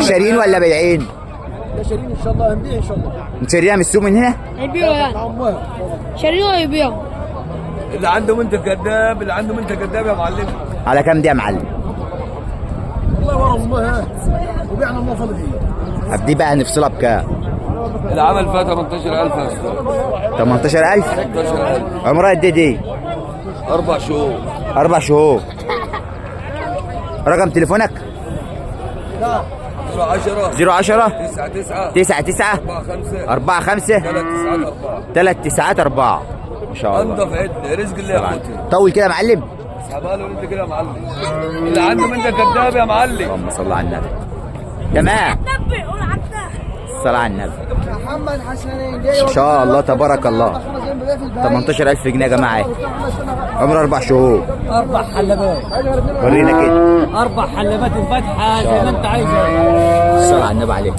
شاريين ولا بايعين؟ لا شاريين ان شاء الله، هنبيع ان شاء الله. انت شاريها من السوق من هنا؟ يبيعوا يعني، شاريوه يبيعوا. اللي عنده منتج كذاب، اللي عنده منتج كذاب يا معلم. على كام دي يا معلم؟ والله ورا امها وبيعنا الموفر دي. طب دي بقى نفصلها بكام؟ اللي عمل فيها 18000 يا استاذ. 18000؟ 18000. عمرها قد ايه دي؟ 4 شهور. 4 شهور. رقم تليفونك؟ 010 010 9 9 9 9 4 5 4 5 3 9 4 3 9 4. ما شاء الله. انضف عدل رزق اللي ياخدها. طول كده يا معلم. اسحبها له انت كده يا معلم. اللي عنده منتج كذاب يا معلم. اللهم صل على النبي. تمام. الصلاة على النبي. محمد حسنين. ما شاء الله تبارك الله. 18000 جنيه يا جماعة، عمره 4 شهور. 4 حلبات. ورينا كده. 4 حلبات وفتحة زي ما انت عايزها. الصلاة على النبي عليك.